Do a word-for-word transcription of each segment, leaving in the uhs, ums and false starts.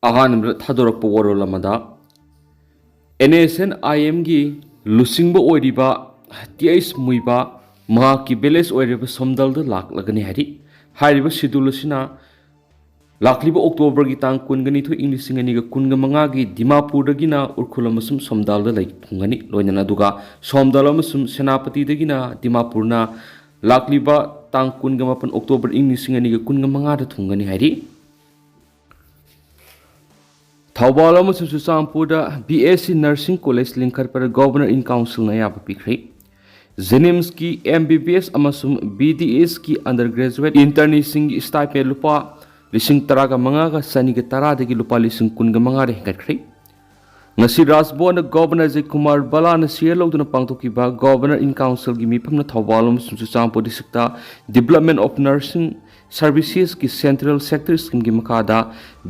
ꯑꯍꯥꯟꯕꯗ ꯊꯥꯗꯣꯔꯛꯄ ꯋꯥꯔꯣꯜ ꯑꯃꯗ, ꯑꯦꯟ ꯑꯦꯁ ꯑꯦꯟ ꯑꯥꯏ ꯑꯦꯝꯒꯤ ꯂꯨꯆꯤꯡꯕ ꯑꯣꯏꯔꯤꯕ ꯇꯤ ꯑꯩꯆ ꯃꯨꯏꯕꯥ ꯃꯍꯥꯛꯀꯤ ꯚꯤꯂꯦꯖ ꯑꯣꯏꯔꯤꯕ ꯁꯣꯝꯗꯜꯗ ꯂꯥꯛꯂꯒꯅꯤ ꯍꯥꯏꯔꯤ꯫ ꯍꯥꯏꯔꯤꯕ ꯁꯦꯗꯨꯜ ꯑꯁꯤꯅ ꯂꯥꯛꯂꯤꯕ ꯑꯣꯛꯇꯣꯕꯔꯒꯤ ꯇꯥꯡ ꯀꯨꯟꯒ ꯅꯤꯊꯣꯏ, ꯏꯪ ꯂꯤꯁꯤꯡ ꯑꯅꯤꯒ ꯀꯨꯟꯒ ꯃꯉꯥꯒꯤ ꯗꯤꯃꯥꯄꯨꯔꯗꯒꯤꯅ ꯎꯈ꯭ꯔꯨꯜ ꯑꯃꯁꯨꯡ ꯁꯣꯝꯗꯥꯜꯗ ꯂꯩ ꯊꯨꯡꯒꯅꯤ꯫ ꯂꯣꯏꯅꯅ ꯑꯗꯨꯒ ꯁꯣꯝꯗꯥꯜ ꯑꯃꯁꯨꯡ ꯁꯦꯅꯥꯄꯇꯤꯗꯒꯤꯅ ꯗꯤꯃꯥꯄꯨꯔꯅ ꯂꯥꯛꯂꯤꯕ ꯇꯥꯡ ꯀꯨꯟꯒ ꯃꯥꯄꯟ ꯑꯣꯛꯇꯣꯕꯔ ꯏꯪ ꯂꯤꯁꯤꯡ ꯑꯅꯤꯒ ꯀꯨꯟꯒ ꯃꯉꯥꯗ ꯊꯨꯡꯒꯅꯤ ꯍꯥꯏꯔꯤ꯫ ꯊꯧꯕꯥꯜ ꯑꯃꯁꯨꯡ ꯆꯨꯔꯆꯥꯟꯄꯨꯔꯗ ꯕꯤ ꯑꯦꯁ ꯁꯤ ꯅꯔꯁꯤꯡ ꯀꯣꯂꯦꯖ ꯂꯤꯡꯈꯠꯄꯗ ꯒꯣꯚꯔꯅꯔ ꯏꯟ ꯀꯥꯎꯟꯁꯤꯜꯅ ꯑꯌꯥꯕ ꯄꯤꯈ꯭ꯔꯦ꯫ ꯖꯦꯅꯤꯝꯁꯀꯤ ꯑꯦꯝ ꯕꯤ ꯕꯤ ꯑꯦꯁ ꯑꯃꯁꯨꯡ ꯕꯤ ꯗꯤ ꯑꯦꯁꯀꯤ ꯑꯟꯗꯔ ꯒ꯭ꯔꯦꯖꯨꯋꯦꯠ ꯏꯟꯇꯔꯅꯤꯁꯤꯡꯒꯤ ꯁ꯭ꯇꯥꯏꯄꯦꯟ ꯂꯨꯄꯥ ꯂꯤꯁꯤꯡ ꯇꯔꯥꯒ ꯃꯉꯥꯒ ꯆꯅꯤꯒ ꯇꯔꯥꯗꯒꯤ ꯂꯨꯄꯥ ꯂꯤꯁꯤꯡ ꯀꯨꯟꯒ ꯃꯉꯥꯗ ꯍꯦꯟꯒꯠꯈ꯭ꯔꯦ꯫ ꯉꯁꯤ ꯔꯥꯖꯚꯋꯟꯗ ꯒꯣꯚꯔꯅꯔ ꯑꯖꯌ ꯀꯨꯃꯥꯔ ꯕꯂꯥꯅ ꯁꯤꯌꯔ ꯂꯧꯗꯨꯅ ꯄꯥꯡꯊꯣꯛꯈꯤꯕ ꯒꯣꯚꯔꯅꯔ ꯏꯟ ꯀꯥꯎꯟꯁꯤꯜꯒꯤ ꯃꯤꯐꯝꯅ ꯊꯧꯕꯥꯜ ꯑꯃꯁꯨꯡ Churachandpur district development of nursing ꯁꯔꯚꯤꯁꯦꯁꯀꯤ ꯁꯦꯟꯇ꯭ꯔꯦꯜ ꯁꯦꯛꯇꯔ ꯁ꯭ꯀꯤꯝꯒꯤ ꯃꯈꯥꯗ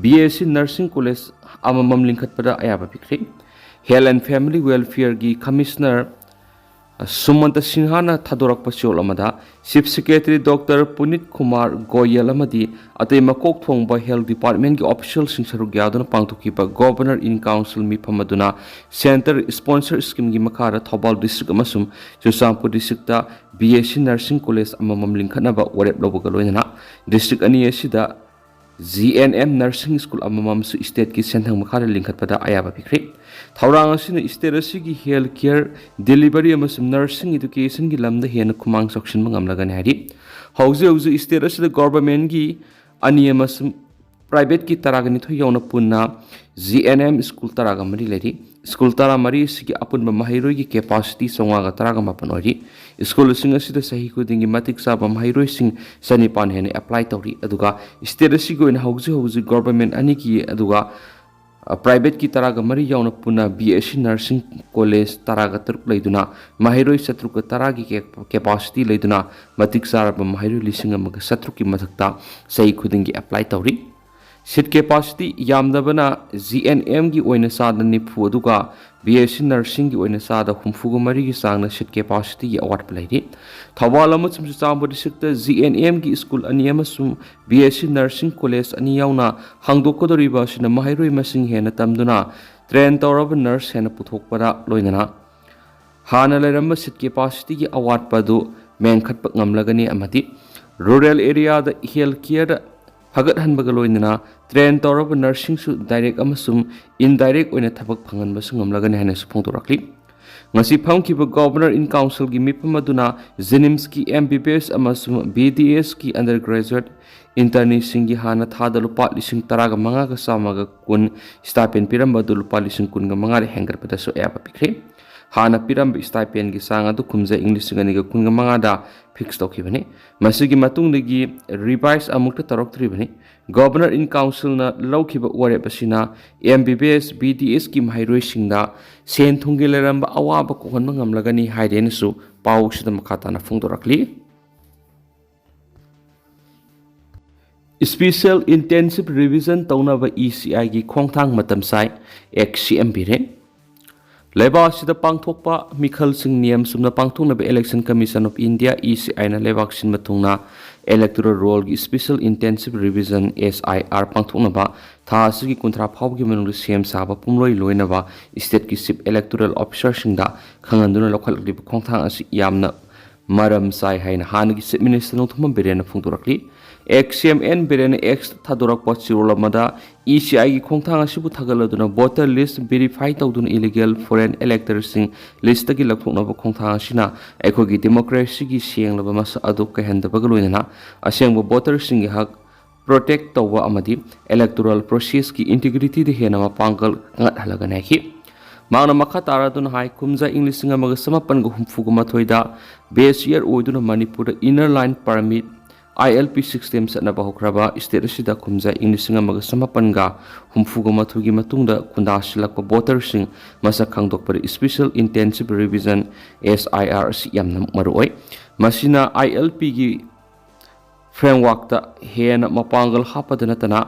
ꯕꯤ ꯑꯦꯁ ꯁꯤ ꯅꯔꯁꯤꯡ ꯀꯣꯂꯦꯖ ꯑꯃꯃꯝ ꯂꯤꯡꯈꯠꯄꯗ ꯑꯌꯥꯕ ꯄꯤꯈ꯭ꯔꯦ꯫ ꯍꯦꯜꯊ ꯑꯦꯟ ꯐꯦꯃꯤꯂꯤ ꯋꯦꯜꯐꯤꯌꯔꯒꯤ ꯀꯃꯤꯁꯅꯔ ꯁꯨꯃꯟꯇ ꯁꯤꯟꯍꯥꯅ ꯊꯥꯗꯣꯔꯛꯄ ꯆꯦꯔꯣꯜ ꯑꯃꯗ, chief secretary doctor Puneet Kumar Goyal ꯑꯃꯗꯤ ꯑꯇꯩ ꯃꯀꯣꯛ ꯊꯣꯡꯕ ꯍꯦꯜꯊ ꯗꯤꯄꯥꯔꯠꯃꯦꯟꯒꯤ ꯑꯣꯐꯤꯁꯤꯌꯦꯜꯁꯤꯡ ꯁꯔꯨꯛ ꯌꯥꯗꯨꯅ ꯄꯥꯡꯊꯣꯛꯈꯤꯕ ꯒꯣꯚꯔꯅꯔ ꯏꯟ ꯀꯥꯎꯟꯁꯤꯜ ꯃꯤꯐꯝ ꯑꯗꯨꯅ ꯁꯦꯟꯇꯔ ꯁ꯭ꯄꯣꯟꯁꯔ ꯁ꯭ꯀꯤꯝꯒꯤ ꯃꯈꯥꯗ ꯊꯧꯕꯥꯜ ꯗꯤꯁꯇ꯭ꯔꯤꯛ ꯑꯃꯁꯨꯡ Churachandpur district B S C ꯅꯔꯁꯤꯡ ꯀꯣꯂꯦꯖ ꯑꯃꯃꯝ ꯂꯤꯡꯈꯠꯅꯕ ꯋꯥꯔꯦꯞ ꯂꯧꯕꯒ ꯂꯣꯏꯅꯅ ꯗꯤꯁꯇ꯭ꯔꯤꯛ ꯑꯅꯤ ꯑꯁꯤꯗ G N M nursing school ꯑꯃꯃꯝꯁꯨ ꯁ꯭ꯇꯦꯠꯀꯤ ꯁꯦꯟꯊꯪ ꯃꯈꯥꯗ ꯂꯤꯡꯈꯠꯄꯗ ꯑꯌꯥꯕ ꯄꯤꯈ꯭ꯔꯦ꯫ ꯊꯧꯔꯥꯡ ꯑꯁꯤꯅ ꯁ꯭ꯇꯦꯠ ꯑꯁꯤꯒꯤ ꯍꯦꯜꯊ ꯀꯤꯌꯔ ꯗꯦꯂꯤꯚꯔꯤ ꯑꯃꯁꯨꯡ ꯅꯔꯁꯤꯡ ꯏꯗꯨꯀꯦꯁꯟꯒꯤ ꯂꯝꯗ ꯍꯦꯟꯅ ꯈꯨꯃꯥꯡ ꯆꯥꯎꯁꯤꯟꯕ ꯉꯝꯂꯒꯅꯤ ꯍꯥꯏꯔꯤ꯫ ꯍꯧꯖꯤꯛ ꯍꯧꯖꯤꯛ ꯁ꯭ꯇꯦꯠ ꯑꯁꯤꯗ ꯒꯣꯚꯔꯟꯃꯦꯟꯠꯀꯤ ꯑꯅꯤ ꯑꯃꯁꯨꯡ ꯄ꯭ꯔꯥꯏꯚꯦꯠꯀꯤ ꯇꯔꯥꯒ ꯅꯤꯊꯣꯏ ꯌꯥꯎꯅ ꯄꯨꯟꯅ ꯖꯤ ꯑꯦꯟ ꯑꯦꯝ ꯁ꯭ꯀꯨꯜ ꯇꯔꯥꯒ ꯃꯔꯤ ꯂꯩꯔꯤ꯫ ꯁ꯭ꯀꯨꯜ ꯇꯔꯥꯃꯔꯤ ꯑꯁꯤꯒꯤ ꯑꯄꯨꯟꯕ ꯃꯍꯩꯔꯣꯏꯒꯤ ꯀꯦꯄꯥꯁꯤꯇꯤ ꯆꯥꯝꯃꯉꯥꯒ ꯇꯔꯥꯒ ꯃꯥꯄꯟ ꯑꯣꯏꯔꯤ꯫ ꯁ꯭ꯀꯨꯜꯁꯤꯡ ꯑꯁꯤꯗ ꯆꯍꯤ ꯈꯨꯗꯤꯡꯒꯤ ꯃꯇꯤꯛ ꯆꯥꯕ ꯃꯍꯩꯔꯣꯏꯁꯤꯡ ꯆꯅꯤꯄꯥꯟ ꯍꯦꯟꯅ ꯑꯦꯄ꯭ꯂꯥꯏ ꯇꯧꯔꯤ꯫ ꯑꯗꯨꯒ ꯁ꯭ꯇꯦꯠ ꯑꯁꯤꯒꯤ ꯑꯣꯏꯅ ꯍꯧꯖꯤꯛ ꯍꯧꯖꯤꯛ ꯒꯣꯚꯔꯟꯃꯦꯟꯠ ꯑꯅꯤꯒꯤ, ꯑꯗꯨꯒ, ꯑ, ꯄ꯭ꯔꯥꯏꯚꯦꯠꯀꯤ ꯇꯔꯥꯒ ꯃꯔꯤ ꯌꯥꯎꯅ ꯄꯨꯟꯅ ꯕꯤ ꯑꯦꯁ ꯁꯤ ꯅꯔꯁꯤꯡ ꯀꯣꯂꯦꯖ ꯇꯔꯥꯒ ꯇꯔꯨꯛ ꯂꯩꯗꯨꯅ ꯃꯍꯩꯔꯣꯏ ꯆꯥꯇ꯭ꯔꯨꯛꯀ ꯇꯔꯥꯒꯤ ꯀꯦ-, ꯀꯦꯄꯥꯁꯤꯇꯤ ꯂꯩꯗꯨꯅ ꯃꯇꯤꯛ ꯆꯥꯔꯕ ꯃꯍꯩꯔꯣꯏ ꯂꯤꯁꯤꯡ ꯑꯃꯒ ꯆꯥꯇ꯭ꯔꯨꯛꯀꯤ ꯃꯊꯛꯇ ꯆꯍꯤ ꯈꯨꯗꯤꯡꯒꯤ ꯑꯦꯄ꯭ꯂꯥꯏ ꯇꯧꯔꯤ꯫ ꯁꯤꯠ ꯀꯦꯄꯥꯁꯤꯇꯤ ꯌꯥꯝꯗꯕꯅ ꯖꯤ ꯑꯦꯟ ꯑꯦꯝꯒꯤ ꯑꯣꯏꯅ ꯆꯥꯗ ꯅꯤꯐꯨ, ꯑꯗꯨꯒ ꯕꯤ ꯑꯦꯁ ꯁꯤ ꯅꯔꯁꯤꯡꯒꯤ ꯑꯣꯏꯅ ꯆꯥꯗ ꯍꯨꯝꯐꯨꯒ ꯃꯔꯤꯒꯤ ꯆꯥꯡꯅ ꯁꯤꯠ ꯀꯦꯄꯥꯁꯤꯇꯤꯒꯤ ꯑꯋꯥꯠꯄ ꯂꯩꯔꯤ꯫ ꯊꯧꯕꯥꯜ ꯑꯃꯁꯨꯡ ꯆꯨꯔꯆꯥꯟꯄꯨꯔ ꯗꯤꯁꯇ꯭ꯔꯤꯛꯇ ꯖꯤ ꯑꯦꯟ ꯑꯦꯝꯒꯤ ꯁ꯭ꯀꯨꯜ ꯑꯅꯤ ꯑꯃꯁꯨꯡ ꯕꯤ ꯑꯦꯁ ꯁꯤ ꯅꯔꯁꯤꯡ ꯀꯣꯂꯦꯖ ꯑꯅꯤ ꯌꯥꯎꯅ ꯍꯥꯡꯗꯣꯛꯀꯗꯧꯔꯤꯕ ꯑꯁꯤꯅ ꯃꯍꯩꯔꯣꯏ ꯃꯁꯤꯡ ꯍꯦꯟꯅ ꯇꯝꯗꯨꯅ ꯇ꯭ꯔꯦꯟ ꯇꯧꯔꯕ ꯅꯔꯁ ꯍꯦꯟꯅ ꯄꯨꯊꯣꯛꯄꯗ ꯂꯣꯏꯅꯅ ꯍꯥꯟꯅ ꯂꯩꯔꯝꯕ ꯁꯤꯠ ꯀꯦꯄꯥꯁꯤꯇꯤꯒꯤ ꯑꯋꯥꯠꯄ ꯑꯗꯨ ꯃꯦꯟꯈꯠꯄ ꯉꯝꯂꯒꯅꯤ ꯑꯃꯗꯤ ꯔꯨꯔꯦꯜ ꯑꯦꯔꯤꯌꯥꯗ ꯍꯦꯜꯊ ꯀꯦꯌꯔꯗ ꯐꯒꯠꯍꯟꯕꯒ ꯂꯣꯏꯅꯅ ꯇ꯭ꯔꯦꯟ ꯇꯧꯔꯕ ꯅꯔꯁꯁꯤꯡꯁꯨ ꯗꯥꯏꯔꯦꯛ ꯑꯃꯁꯨꯡ ꯏꯟꯗꯥꯏꯔꯦꯛ ꯑꯣꯏꯅ ꯊꯕꯛ ꯐꯪꯍꯟꯕꯁꯨ ꯉꯝꯂꯒꯅꯤ ꯍꯥꯏꯅꯁꯨ ꯐꯣꯡꯗꯣꯔꯛꯂꯤ꯫ ꯉꯁꯤ ꯐꯝꯈꯤꯕ ꯒꯣꯚꯔꯅꯔ ꯏꯟ ꯀꯥꯎꯟꯁꯤꯜꯒꯤ ꯃꯤꯐꯝ ꯑꯗꯨꯅ ꯖꯤꯅꯤꯝꯁꯀꯤ ꯑꯦꯝ ꯕꯤ ꯕꯤ ꯑꯦꯁ ꯑꯃꯁꯨꯡ ꯕꯤ ꯗꯤ ꯑꯦꯁꯀꯤ ꯑꯟꯗꯔ ꯒ꯭ꯔꯦꯖꯨꯑꯦꯠ ꯏꯟꯇꯔꯅꯤꯁꯤꯡꯒꯤ ꯍꯥꯟꯅ ꯊꯥꯗ ꯂꯨꯄꯥ ꯂꯤꯁꯤꯡ ꯇꯔꯥꯒ ꯃꯉꯥꯒ ꯆꯥꯝꯃꯒ ꯀꯨꯟ ꯁ꯭ꯇꯥꯏꯄꯦꯟ ꯄꯤꯔꯝꯕ ꯑꯗꯨ ꯂꯨꯄꯥ ꯂꯤꯁꯤꯡ ꯀꯨꯟꯒ ꯃꯉꯥꯗ ꯍꯦꯟꯒꯠꯄꯗꯁꯨ ꯑꯌꯥꯕ ꯄꯤꯈ꯭ꯔꯦ꯫ ꯍꯥꯟꯅ ꯄꯤꯔꯝꯕ ꯁ꯭ꯇꯥꯏꯄꯦꯟꯒꯤ ꯆꯥꯡ ꯑꯗꯨ ꯀꯨꯝꯖꯥ ꯏꯪ ꯂꯤꯁꯤꯡ ꯑꯅꯤꯒ ꯀꯨꯟꯒ ꯃꯉꯥꯗ ꯐꯤꯛꯁ ꯇꯧꯈꯤꯕꯅꯤ꯫ ꯃꯁꯤꯒꯤ ꯃꯇꯨꯡꯗꯒꯤ ꯔꯤꯚꯥꯏꯁ ꯑꯃꯨꯛꯇ ꯇꯧꯔꯛꯇ꯭ꯔꯤꯕꯅꯤ꯫ ꯒꯣꯚꯔꯅꯔ ꯏꯟ ꯀꯥꯎꯟꯁꯤꯜꯅ ꯂꯧꯈꯤꯕ ꯋꯥꯔꯦꯞ ꯑꯁꯤꯅ ꯑꯦꯝ ꯕꯤ ꯕꯤ ꯑꯦꯁ, ꯕꯤ ꯗꯤ ꯑꯦꯁꯀꯤ ꯃꯍꯩꯔꯣꯏꯁꯤꯡꯗ ꯁꯦꯟ ꯊꯨꯝꯒꯤ ꯂꯩꯔꯝꯕ ꯑꯋꯥꯕ ꯀꯣꯛꯍꯟꯕ ꯉꯝꯂꯒꯅꯤ ꯍꯥꯏꯔꯦꯅꯁꯨ ꯄꯥꯎꯁꯤꯗ ꯃꯈꯥ ꯇꯥꯅ ꯐꯣꯡꯗꯣꯔꯛꯂꯤ꯫ Special Intensive Revision ꯇꯧꯅꯕ ꯏ ꯁꯤ ꯑꯥꯏꯒꯤ ꯈꯣꯡꯊꯥꯡ ꯃꯇꯝ ꯆꯥꯏ, ꯑꯦꯛꯁ ꯁꯦꯝꯕꯤꯔꯦ꯫ ꯂꯩꯕꯥꯛ ꯑꯁꯤꯗ ꯄꯥꯡꯊꯣꯛꯄ ꯃꯤꯈꯜꯁꯤꯡ ꯅꯤꯌꯝ ꯆꯨꯝꯅ ꯄꯥꯡꯊꯣꯛꯅꯕ Election Commission of India, E ꯁꯤ ꯑꯥꯏꯅ ꯂꯩꯕꯥꯛ ꯁꯤꯟꯕ ꯊꯨꯡꯅ electoral rollꯒꯤ Special Intensive Revision, ꯑꯦꯁ ꯑꯥꯏ ꯑꯥꯔ, ꯄꯥꯡꯊꯣꯛꯅꯕ ꯊꯥ ꯑꯁꯤꯒꯤ ꯀꯨꯟꯊ꯭ꯔꯥ ꯐꯥꯎꯕꯒꯤ ꯃꯅꯨꯡꯗ ꯁꯦꯝ ꯁꯥꯕ ꯄꯨꯝꯂꯣꯏ ꯂꯣꯏꯅꯕ stateꯀꯤ Chief Electoral Officerꯁꯤꯡꯗ ꯈꯪꯍꯟꯗꯨꯅ ꯂꯧꯈꯠꯂꯛꯂꯤꯕ ꯈꯣꯡꯊꯥꯡ ꯑꯁꯤ ꯌꯥꯝꯅ ꯃꯔꯝ ꯆꯥꯏ ꯍꯥꯏꯅ ꯍꯥꯟꯅꯒꯤ Chief Minister ꯅꯣꯡꯊꯣꯝꯕꯝ ꯕꯤꯔꯦꯟꯅ ꯐꯣꯡꯗꯣꯔꯛꯂꯤ꯫ ꯑꯦꯛꯁ ꯁꯤ ꯑꯦꯝ ꯑꯦꯟ ꯕꯤꯔꯦꯟꯅ X ꯊꯥꯗꯣꯔꯛꯄ ꯆꯤꯔꯣꯜ ꯑꯃꯗ ꯏ ꯁꯤ ꯑꯥꯏꯒꯤ ꯈꯣꯡꯊꯥꯡ ꯑꯁꯤꯕꯨ ꯊꯥꯒꯠꯂꯗꯨꯅ voter list verify ꯇꯧꯗꯨꯅ illegal foreign electorꯁꯤꯡ listꯇꯒꯤ ꯂꯧꯊꯣꯛꯅꯕ ꯈꯣꯡꯊꯥꯡ ꯑꯁꯤꯅ ꯑꯩꯈꯣꯏꯒꯤ democracyꯒꯤ ꯁꯦꯡꯂꯕ ꯃꯁꯛ ꯑꯗꯨ ꯀꯥꯏꯍꯟꯗꯕꯒ ꯂꯣꯏꯅꯅ ꯑꯁꯦꯡꯕ voterꯁꯤꯡꯒꯤ ꯍꯛ protect ꯇꯧꯕ ꯑꯃꯗꯤ electoral processꯀꯤ integrityꯗ ꯍꯦꯟꯅ ꯃꯄꯥꯡꯒꯜ ꯀꯟꯒꯠꯍꯜꯂꯒꯅꯤ ꯍꯥꯏꯈꯤ꯫ ꯃꯍꯥꯛꯅ ꯃꯈꯥ ꯇꯥꯔꯗꯨꯅ ꯍꯥꯏ, ꯀꯨꯝꯖꯥ ꯏꯪ ꯂꯤꯁꯤꯡ ꯑꯃꯒ ꯆꯃꯥꯄꯟꯒ ꯍꯨꯝꯐꯨꯒ ꯃꯥꯊꯣꯏꯗ base year ꯑꯣꯏꯗꯨꯅ ꯃꯅꯤꯄꯨꯔꯗ Inner Line Permit, I L P system ꯆꯠꯅꯕ ꯍꯧꯈ꯭ꯔꯕ state ꯑꯁꯤꯗ ꯀꯨꯝꯖꯥ ꯏꯪ ꯂꯤꯁꯤꯡ ꯑꯃꯒ ꯆꯃꯥꯄꯟꯒ ꯍꯨꯝꯐꯨꯒ ꯃꯥꯊꯣꯏꯒꯤ ꯃꯇꯨꯡꯗ ꯈꯨꯟꯗꯥꯁꯤꯜꯂꯛꯄ voterꯁꯤꯡ ꯃꯁꯛ ꯈꯪꯗꯣꯛꯄꯗ Special Intensive Revision, S I R, ꯑꯁꯤ ꯌꯥꯝꯅ ꯃꯔꯨꯑꯣꯏ꯫ ꯃꯁꯤꯅ I L Pꯒꯤ frameworkꯇ ꯍꯦꯟꯅ ꯃꯄꯥꯡꯒꯜ ꯍꯥꯞꯄꯗ ꯅꯠꯇꯅ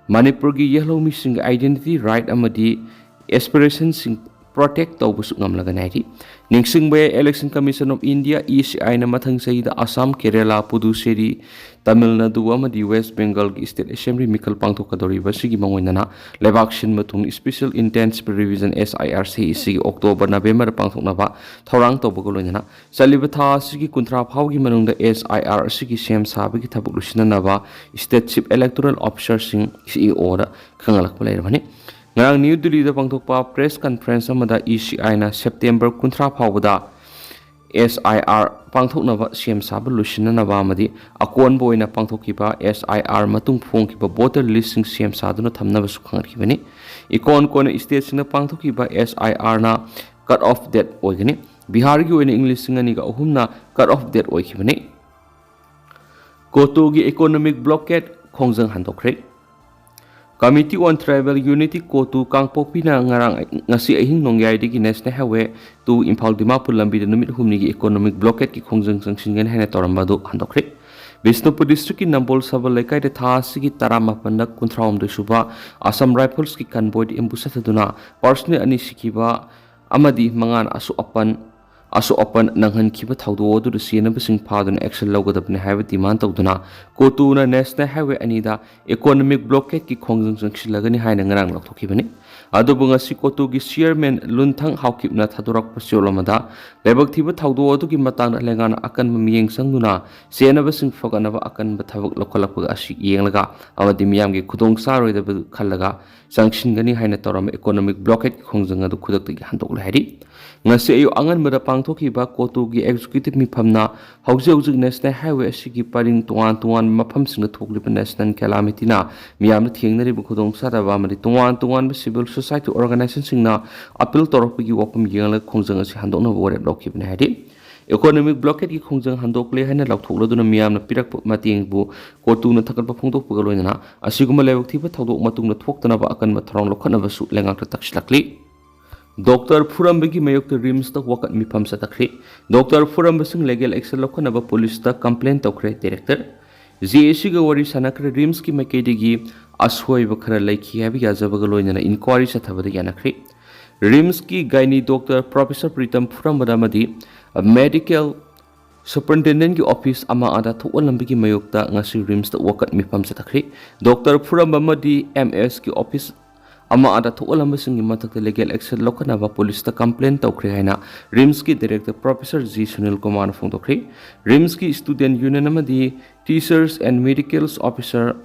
ꯃꯅꯤꯄꯨꯔꯒꯤ ꯌꯦꯜꯍꯧꯃꯤꯁꯤꯡꯒꯤ identity right ꯑꯃꯗꯤ aspirationꯁꯤꯡ protect ꯇꯧꯕꯁꯨ ꯉꯝꯂꯒꯅꯤ ꯍꯥꯏꯔꯤ꯫ ꯅꯤꯡꯁꯤꯡꯕ ꯌꯥꯏ, Election Commission of India, E C I ꯅ ꯃꯊꯪ ꯆꯍꯤꯗ ꯑꯁꯥꯝ, ꯀꯦꯔꯦꯂꯥ, ꯄꯨꯗꯨꯆꯦꯔꯤ, ꯇꯥꯃꯤꯜ ꯅꯥꯗꯨ ꯑꯃꯗꯤ ꯋꯦꯁ ꯕꯦꯡꯒꯜꯒꯤ state assembly ꯃꯤꯈꯜ ꯄꯥꯡꯊꯣꯛꯀꯗꯧꯔꯤꯕ ꯑꯁꯤꯒꯤ ꯃꯥꯡꯑꯣꯏꯅꯅ ꯂꯩꯕꯥꯛ ꯁꯤꯟꯕ ꯊꯨꯡꯅ special intensive revision, S I R, ꯁꯤ ꯑꯁꯤꯒꯤ ꯑꯣꯛꯇꯣꯕꯔ, ꯅꯕꯦꯝꯕꯔ ꯄꯥꯡꯊꯣꯛꯅꯕ ꯊꯧꯔꯥꯡ ꯇꯧꯕꯒ ꯂꯣꯏꯅꯅ ꯆꯠꯂꯤꯕ ꯊꯥ ꯑꯁꯤꯒꯤ ꯀꯨꯟꯊ꯭ꯔꯥ ꯐꯥꯎꯒꯤ ꯃꯅꯨꯡꯗ S I R ꯑꯁꯤꯒꯤ ꯁꯦꯝ ꯁꯥꯕꯒꯤ ꯊꯕꯛ ꯂꯣꯏꯁꯤꯟꯅꯅꯕ state chief electoral officerꯁꯤꯡ, C E O ꯗ ꯈꯪꯍꯜꯂꯛꯄ ꯂꯩꯔꯕꯅꯤ꯫ ꯉꯔꯥꯡ ꯅ꯭ꯌꯨ ꯗꯤꯜꯂꯤꯗ ꯄꯥꯡꯊꯣꯛꯄ press conference ꯑꯃꯗ E C I ꯅ ꯁꯦꯞꯇꯦꯝꯕꯔ ꯀꯨꯟꯊ꯭ꯔꯥ ꯐꯥꯎꯕꯗ S I R ꯄꯥꯡꯊꯣꯛꯅꯕ ꯁꯦꯝ ꯁꯥꯕ ꯂꯣꯏꯁꯤꯟꯅꯅꯕ ꯑꯃꯗꯤ ꯑꯀꯣꯟꯕ ꯑꯣꯏꯅ ꯄꯥꯡꯊꯣꯛꯈꯤꯕ S I R ꯃꯇꯨꯡ ꯐꯣꯡꯈꯤꯕ voter listꯁꯤꯡ ꯁꯦꯝ ꯁꯥꯗꯨꯅ ꯊꯝꯅꯕꯁꯨ ꯈꯪꯍꯟꯈꯤꯕꯅꯤ꯫ ꯏꯀꯣꯟ ꯀꯣꯟꯅ stateꯁꯤꯡꯅ ꯄꯥꯡꯊꯣꯛꯈꯤꯕ S I R ꯅ cut off date ꯑꯣꯏꯒꯅꯤ꯫ ꯕꯤꯍꯥꯔꯒꯤ ꯑꯣꯏꯅ ꯏꯪ ꯂꯤꯁꯤꯡ ꯑꯅꯤꯒ ꯑꯍꯨꯝꯅ cut off date ꯑꯣꯏꯈꯤꯕꯅꯤ꯫ ꯀꯣꯇꯨꯒꯤ economic blockade ꯈꯣꯡꯖꯪ ꯍꯟꯗꯣꯛꯈ꯭ꯔꯦ꯫ Committee on Tribal Unity, ꯀꯣꯇꯨ, ꯀꯥꯡꯄꯣꯛꯄꯤꯅ ꯉꯔꯥꯡ, ꯉꯁꯤ ꯑꯍꯤꯡ ꯅꯣꯡꯌꯥꯏꯗꯒꯤ National Highway two Imphal Dimapur ꯂꯝꯕꯤꯗ ꯅꯨꯃꯤꯠ ꯍꯨꯝꯅꯤꯒꯤ economic blockadeꯀꯤ ꯈꯣꯡꯖꯪ ꯆꯪꯁꯤꯟꯒꯅꯤ ꯍꯥꯏꯅ ꯇꯧꯔꯝꯕ ꯑꯗꯨ ꯍꯟꯗꯣꯛꯈ꯭ꯔꯦ꯫ ꯕꯤꯁꯅꯨꯄꯨꯔ districtꯀꯤ ꯅꯝꯕꯣꯜ ꯁꯕꯜ ꯂꯩꯀꯥꯏꯗ ꯊꯥ ꯑꯁꯤꯒꯤ ꯇꯔꯥꯃꯥꯄꯟꯗ ꯀꯨꯟꯊ꯭ꯔꯥꯍꯨꯝꯗꯣꯏ ꯁꯨꯕ Assam Riflesꯀꯤ convoyꯗ ambush ꯆꯠꯊꯗꯨꯅ personnel ꯑꯅꯤ ꯁꯤꯈꯤꯕ ꯑꯃꯗꯤ ꯃꯉꯥꯅ ꯑꯁꯣꯛ ꯑꯄꯟ, ꯑꯁꯣꯛ ꯑꯄꯟ ꯅꯪꯍꯟꯈꯤꯕ ꯊꯧꯗꯣꯛ ꯑꯗꯨꯗ ꯆꯦꯟꯅꯕꯁꯤꯡ ꯐꯥꯗꯨꯅ action ꯂꯧꯒꯗꯕꯅꯤ ꯍꯥꯏꯕ demand ꯇꯧꯗꯨꯅ ꯀꯣꯇꯨꯅ National Highway ꯑꯅꯤꯗ economic blockadeꯀꯤ ꯈꯣꯡꯖꯪ ꯆꯪꯁꯤꯜꯂꯒꯅꯤ ꯍꯥꯏꯅ ꯉꯔꯥꯡ ꯂꯥꯎꯊꯣꯛꯈꯤꯕꯅꯤ꯫ ꯑꯗꯨꯕꯨ ꯉꯁꯤ ꯀꯣꯇꯨꯒꯤ chairman ꯂꯨꯟꯊꯪ ꯍꯥꯎꯀꯤꯞꯅ ꯊꯥꯗꯣꯔꯛꯄ ꯆꯦꯔꯣꯜ ꯑꯃꯗ ꯂꯥꯏꯕꯛ ꯊꯤꯕ ꯊꯧꯗꯣꯛ ꯑꯗꯨꯒꯤ ꯃꯇꯥꯡꯗ ꯂꯩꯉꯥꯛꯅ ꯑꯀꯟꯕ ꯃꯤꯠꯌꯦꯡ ꯆꯪꯗꯨꯅ ꯆꯦꯟꯅꯕꯁꯤꯡ ꯐꯒꯠꯅꯕ ꯑꯀꯟꯕ ꯊꯕꯛ ꯂꯧꯈꯠꯂꯛꯄ ꯑꯁꯤ ꯌꯦꯡꯂꯒ ꯑꯃꯗꯤ ꯃꯤꯌꯥꯝꯒꯤ ꯈꯨꯗꯣꯡ ꯆꯥꯔꯣꯏꯗꯕ ꯈꯜꯂꯒ ꯆꯪꯁꯤꯟꯒꯅꯤ ꯍꯥꯏꯅ ꯇꯧꯔꯝꯕ economic blockadeꯀꯤ ꯈꯣꯡꯖꯪ ꯑꯗꯨ ꯈꯨꯗꯛꯇꯒꯤ ꯍꯟꯗꯣꯛꯂꯦ ꯍꯥꯏꯔꯤ꯫ ꯉꯁꯤ ꯑꯌꯨꯛ ꯑꯉꯟꯕꯗ ꯄꯥꯡꯊꯣꯛꯈꯤꯕ ꯀꯣꯇꯨꯒꯤ executive ꯃꯤꯐꯝꯅ ꯍꯧꯖꯤꯛ ꯍꯧꯖꯤꯛ National Highway ꯑꯁꯤꯒꯤ ꯄꯔꯤꯡ ꯇꯣꯉꯥꯟ ꯇꯣꯉꯥꯟꯕ ꯃꯐꯝꯁꯤꯡꯗ ꯊꯣꯛꯂꯤꯕ national calamityꯅ ꯃꯤꯌꯥꯝꯅ ꯊꯦꯡꯅꯔꯤꯕ ꯈꯨꯗꯣꯡꯆꯥꯗꯕ ꯑꯃꯗꯤ ꯇꯣꯉꯥꯟ ꯇꯣꯉꯥꯟꯕ civil society organizationꯁꯤꯡꯅ appeal ꯇꯧꯔꯛꯄꯒꯤ ꯋꯥꯐꯝ ꯌꯦꯡꯂꯒ ꯈꯣꯡꯖꯪ ꯑꯁꯤ ꯍꯟꯗꯣꯛꯅꯕ ꯋꯥꯔꯦꯞ ꯂꯧꯈꯤꯕꯅꯤ ꯍꯥꯏꯔꯤ꯫ Economic blockadeꯀꯤ ꯈꯣꯡꯖꯪ ꯍꯟꯗꯣꯛꯂꯦ ꯍꯥꯏꯅ ꯂꯥꯎꯊꯣꯛꯂꯗꯨꯅ ꯃꯤꯌꯥꯝꯅ ꯄꯤꯔꯛꯄ ꯃꯇꯦꯡꯕꯨ ꯀꯣꯇꯨꯅ ꯊꯥꯒꯠꯄ ꯐꯣꯡꯗꯣꯛꯄꯒ ꯂꯣꯏꯅꯅ ꯑꯁꯤꯒꯨꯝꯕ ꯂꯥꯏꯕꯛ ꯊꯤꯕ ꯊꯧꯗꯣꯛ ꯃꯇꯨꯡꯗ ꯊꯣꯛꯇꯅꯕ ꯑꯀꯟꯕ ꯊꯧꯔꯥꯡ ꯂꯧꯈꯠꯅꯕꯁꯨ ꯂꯩꯉꯥꯛꯇ ꯇꯛꯁꯤꯜꯂꯛꯂꯤ꯫ Doctor ꯐꯨꯔꯝꯕꯒꯤ ꯃꯥꯌꯣꯛꯇ RIMSꯇ ꯋꯥꯀꯠ ꯃꯤꯐꯝ ꯆꯠꯊꯈ꯭ꯔꯦ꯫ Doctor ꯐꯨꯔꯝꯕꯁꯤꯡ legal action ꯂꯧꯈꯠꯅꯕ policeꯇ complain ꯇꯧꯈ꯭ꯔꯦ director꯫ ꯖꯦ ꯑꯦ ꯁꯤꯒ ꯋꯥꯔꯤ ꯁꯥꯟꯅꯈ꯭ꯔꯦ꯫ ꯔꯤꯝꯁꯀꯤ ꯃꯥꯏꯀꯩꯗꯒꯤ ꯑꯁꯣꯏꯕ ꯈꯔ ꯂꯩꯈꯤ ꯍꯥꯏꯕ ꯌꯥꯖꯕꯒ ꯂꯣꯏꯅꯅ ꯏꯟꯀ꯭ꯋꯥꯔꯤ ꯆꯠꯊꯕꯗ ꯌꯥꯅꯈ꯭ꯔꯦ꯫ ꯔꯤꯝꯁꯀꯤ ꯒꯥꯏꯅꯤ ꯗꯣꯛꯇꯔ ꯄ꯭ꯔꯣꯐꯦꯁꯔ ꯄ꯭ꯔꯤꯇꯝ ꯐꯨꯔꯝꯕꯗ ꯑꯃꯗꯤ ꯃꯦꯗꯤꯀꯦꯜ ꯁꯨꯄꯔꯤꯟꯇꯦꯟꯗꯦꯟꯒꯤ ꯑꯣꯐꯤꯁ ꯑꯃ ꯑꯗ ꯊꯣꯛꯍꯜꯂꯝꯕꯒꯤ ꯃꯥꯌꯣꯛꯇ ꯉꯁꯤ ꯔꯤꯝꯁꯇ ꯋꯥꯀꯠ ꯃꯤꯐꯝ ꯆꯠꯊꯈ꯭ꯔꯦ꯫ ꯗꯣꯛꯇꯔ ꯐꯨꯔꯝꯕ ꯑꯃꯗꯤ ꯑꯦꯝ ꯑꯦꯁꯀꯤ ꯑꯣꯐꯤꯁ ꯑꯃ ꯑꯗ ꯊꯣꯛꯍꯜꯂꯝꯕꯁꯤꯡꯒꯤ ꯃꯊꯛꯇ ꯂꯤꯒꯦꯜ ꯑꯦꯛꯁꯟ ꯂꯧꯈꯠꯅꯕ ꯄꯨꯂꯤꯁꯇ ꯀꯝꯄ꯭ꯂꯦꯟ ꯇꯧꯈ꯭ꯔꯦ ꯍꯥꯏꯅ ꯔꯤꯝꯁꯀꯤ ꯗꯥꯏꯔꯦꯛꯇꯔ ꯄ꯭ꯔꯣꯐꯦꯁꯔ ꯖꯤ ꯁꯨꯅꯤꯜ ꯀꯨꯃꯥꯔꯅ ꯐꯣꯡꯗꯣꯛꯈ꯭ꯔꯦ꯫ ꯔꯤꯝꯁꯀꯤ ꯁ꯭ꯇꯨꯗꯦꯟꯠ ꯌꯨꯅꯤꯌꯟ ꯑꯃꯗꯤ ꯇꯤꯆꯔꯁ ꯑꯦꯟ ꯃꯦꯗꯤꯀꯦꯜꯁ ꯑꯣꯐꯤꯁꯔ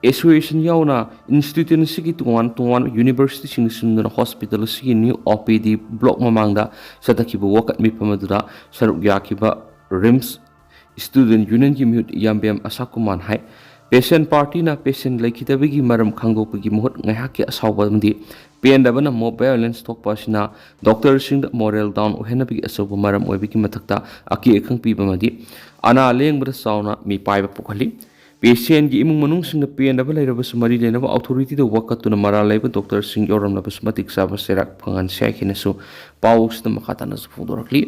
ꯑꯦꯁꯣꯁꯤꯌꯦꯁꯟ ꯌꯥꯎꯅ ꯏꯟꯁꯇꯤꯇ꯭ꯌꯨꯁꯟ ꯑꯁꯤꯒꯤ ꯇꯣꯉꯥꯟ ꯇꯣꯉꯥꯟꯕ ꯌꯨꯅꯤꯚꯔꯁꯤꯇꯤꯁꯤꯡꯅ ꯁꯤꯟꯗꯨꯅ ꯍꯣꯁꯄꯤꯇꯥꯜ ꯑꯁꯤꯒꯤ ꯅ꯭ꯌꯨ ꯑꯣ ꯄꯤ ꯗꯤ ꯕ꯭ꯂꯣꯛ ꯃꯃꯥꯡꯗ ꯆꯠꯊꯈꯤꯕ ꯋꯥꯀꯠ ꯃꯤꯐꯝ ꯑꯗꯨꯗ ꯁꯔꯨꯛ ꯌꯥꯈꯤꯕ ꯔꯤꯝꯁ ꯁ꯭ꯇꯨꯗꯦꯟꯠ ꯌꯨꯅꯤꯌꯟꯒꯤ ꯃꯤꯍꯨꯠ ꯌꯥꯝꯕꯦꯝ ꯑꯁꯥ ꯀꯨꯃꯥꯔꯅ ꯍꯥꯏ, ꯄꯦꯁꯦꯟꯠ ꯄꯥꯔꯇꯤꯅ ꯄꯦꯁꯦꯟꯠ ꯂꯩꯈꯤꯗꯕꯒꯤ ꯃꯔꯝ ꯈꯪꯗꯣꯛꯄꯒꯤ ꯃꯍꯨꯠ ꯉꯥꯏꯍꯥꯛꯀꯤ ꯑꯁꯥꯎꯕ ꯑꯃꯗꯤ ꯄꯦꯟꯗꯕꯅ ꯃꯣꯕ ꯚꯥꯏꯑꯣꯂꯦꯟꯁ ꯊꯣꯛꯄ ꯑꯁꯤꯅ ꯗꯣꯛꯇꯔꯁꯤꯡꯗ ꯃꯣꯔꯦꯜ ꯗꯥꯎꯟ ꯑꯣꯏꯍꯟꯅꯕꯒꯤ ꯑꯆꯧꯕ ꯃꯔꯝ ꯑꯣꯏꯕꯒꯤ ꯃꯊꯛꯇ ꯑꯀꯤ ꯑꯈꯪ ꯄꯤꯕ ꯑꯃꯗꯤ ꯑꯅꯥ ꯂꯥꯌꯦꯡꯕꯗ ꯆꯥꯎꯅ ꯃꯤꯄꯥꯏꯕ ꯄꯣꯛꯍꯜꯂꯤ꯫ ꯄꯦꯁꯦꯟꯠꯀꯤ ꯏꯃꯨꯡ ꯃꯅꯨꯡꯁꯤꯡꯅ ꯄꯦꯟꯗꯕ ꯂꯩꯔꯕꯁꯨ ꯃꯔꯤ ꯂꯩꯅꯕ ꯑꯣꯊꯣꯔꯤꯇꯤꯗ ꯋꯥꯀꯠꯇꯨꯅ ꯃꯔꯥꯜ ꯂꯩꯕ ꯗꯣꯛꯇꯔꯁꯤꯡ ꯌꯧꯔꯝꯂꯕꯁꯨ ꯃꯇꯤꯛ ꯆꯥꯕ ꯆꯩꯔꯥꯛ ꯐꯪꯍꯟꯁꯤ ꯍꯥꯏꯈꯤꯅꯁꯨ ꯄꯥꯎ ꯑꯁꯤꯗ ꯃꯈꯥ ꯇꯥꯅꯁꯨ ꯐꯣꯡꯗꯣꯔꯛꯂꯤ꯫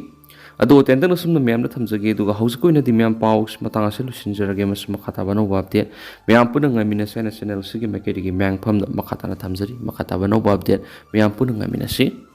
ꯑꯗꯣ ꯇꯦꯟꯇꯛꯅ ꯁꯨꯝꯅ ꯃꯌꯥꯝꯗ ꯊꯝꯖꯒꯦ, ꯑꯗꯨꯒ ꯍꯧꯖꯤꯛꯀꯤ ꯑꯣꯏꯅꯗꯤ ꯃꯌꯥꯝ ꯄꯥꯎ ꯑꯁꯤ ꯃꯇꯥꯡ ꯑꯁꯤ ꯂꯣꯏꯁꯤꯟꯖꯔꯒꯦ꯫ ꯃꯁꯤ ꯃꯈꯥ ꯇꯥꯕ ꯑꯅꯧꯕ ꯑꯞꯗꯦꯠ ꯃꯌꯥꯝ ꯄꯨꯟꯅ ꯉꯥꯏꯃꯤꯟꯅꯁꯦ ꯍꯥꯏꯅ ꯆꯦꯅꯦꯜ ꯑꯁꯤꯒꯤ ꯃꯥꯏꯀꯩꯗꯒꯤ ꯃꯌꯥꯝ ꯐꯝꯗ ꯃꯈꯥ ꯇꯥꯅ ꯊꯝꯖꯔꯤ꯫ ꯃꯈꯥ ꯇꯥꯕ ꯑꯅꯧꯕ ꯑꯞꯗꯦꯠ ꯃꯌꯥꯝ ꯄꯨꯟꯅ ꯉꯥꯏꯃꯤꯟꯅꯁꯤ꯫